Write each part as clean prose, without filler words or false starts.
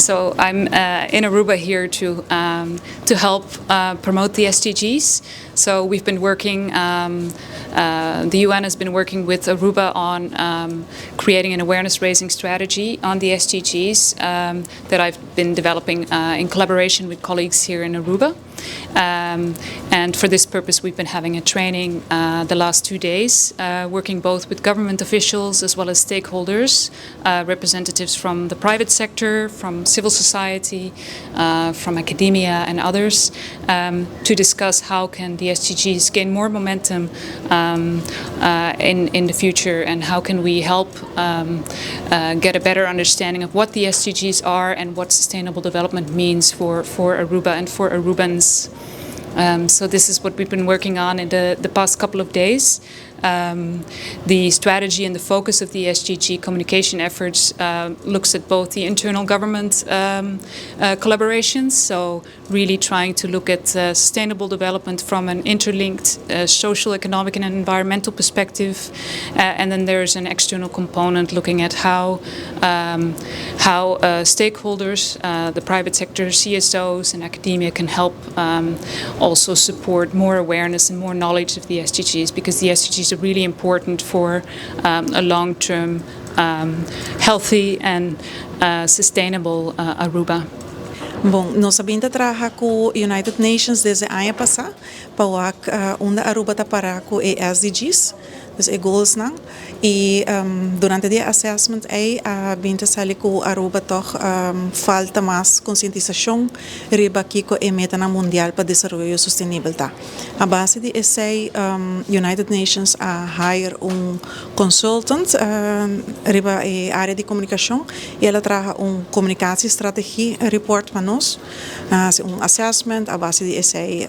So I'm in Aruba here to help promote the SDGs. So we've been working, the UN has been working with Aruba on creating an awareness raising strategy on the SDGs that I've been developing in collaboration with colleagues here in Aruba. And for this purpose, we've been having a training the last 2 days, working both with government officials as well as stakeholders, representatives from the private sector, from civil society, from academia and others, to discuss how can the SDGs gain more momentum in the future and how can we help get a better understanding of what the SDGs are and what sustainable development means for Aruba and for Arubans. So this is what we've been working on in the past couple of days. The strategy and the focus of the SDG communication efforts looks at both the internal government collaborations, so really trying to look at sustainable development from an interlinked social, economic, and environmental perspective, and then there's an external component looking at how stakeholders, the private sector, CSOs, and academia can help also support more awareness and more knowledge of the SDGs, because the SDGs are really important for a long-term healthy and sustainable Aruba. Bon, nos a bin ta traha ku United Nations desde aña pasá pa unda Aruba ta para ku e SDGs, dus e goals nan. I durante e assessment ei a bin ta sali ku Aruba toch falta mas konsientisashon riba kiko e meta mundial pa desaroyo sostenibel ta. A base di esei United Nations a hire un consultant riba e área di komunikashon i el a traha un communicatiestrategie report pa nos, un assessment a base di esei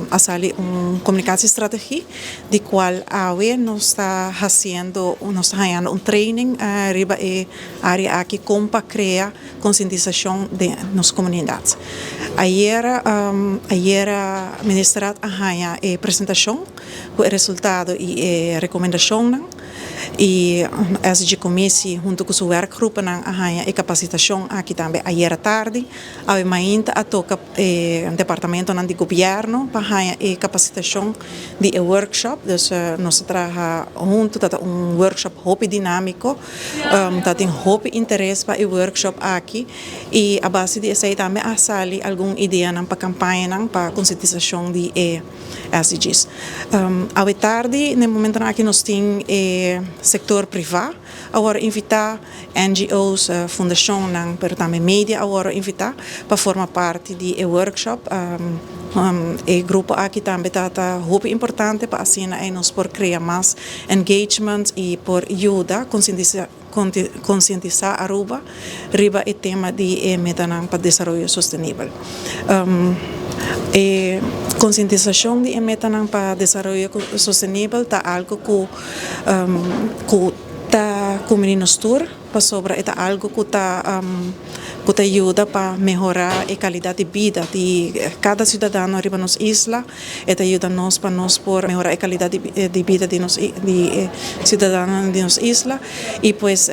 a sali un communicatiestrategie di kual awe nos ta hasiendo, nos ta hañando un training riba e área aki kon pa krea konsientisashon den nos komunidat. Ayera ministerraad a haña e presentashon ku e resultado i e rekomendashon i SDG commissie huntu ku su werkgroep nan a haña e kapasitashon aki tambe ayera tardi. Awe mainta a toka departamento nan di gobièrnu pa haña e kapasitashon di e workshop. Dus nos a traha huntu, ta un workshop hopi dinámiko, tabatin hopi interes pa e workshop aki i a base di esei tambe a sali algun idea nan pa kampaña nan pa konsientisashon di e SDGs. Awe tardi, na momento aki nos tin e sektor privá awor invitá NGOs, fundashon nan, pero tambe media awor invitá pa forma parti di e workshop. E grupo aki tambe ta hopi importante pa asina nos por krea mas engagement i por yuda konsientisá Aruba riba e tema di e metanan pa desaroyo sostenibel. E konsientisashon di e metanan pa desaroyo sostenibel ta algu ku ta kumbiní nos tur, pasobra ta algu ku ta yuda pa mehorá e kalidat di bida di kada siudadano riba nos isla, e ta yuda nos pa nos por mehorá e kalidat di bida di nos di siudadano di nos isla i pues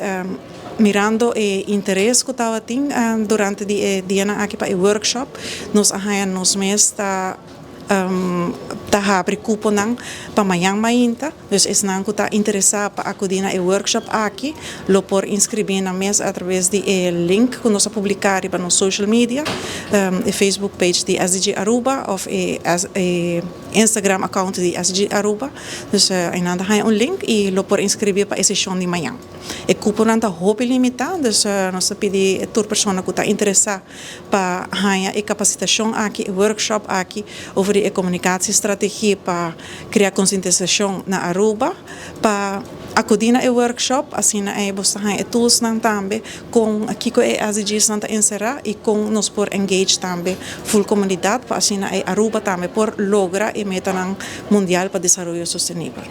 mirando e interes ku tabatin durante e dia aki pa e workshop, nos a haña nos mes ta habri kuponan pa mañan mainta. Dus esnan ku ta interesá pa akudí na e workshop aki, lo por inskribí nan mes a traves di e link ku nos a publiká riba nos social media, e Facebook page di SDG Aruba òf e Instagram account di SDG Aruba. Dus einan ta un link i lo por inskribí pa e seshon di mañan. E kuponan ta hopi limitá, dus nos ta pidi tur persona ku ta interesá pa haña e kapasitashon aki, e workshop aki over e communicatiestrategie pa krea konsientisashon na Aruba, pa akudí na e workshop, asina ei bo ta haña e tools nan tambe kon kiko e SDGs nan ta enserá i kon nos por engage tambe full komunidat pa asina ei Aruba tambe por logra e meta mundial pa desaroyo sostenibel.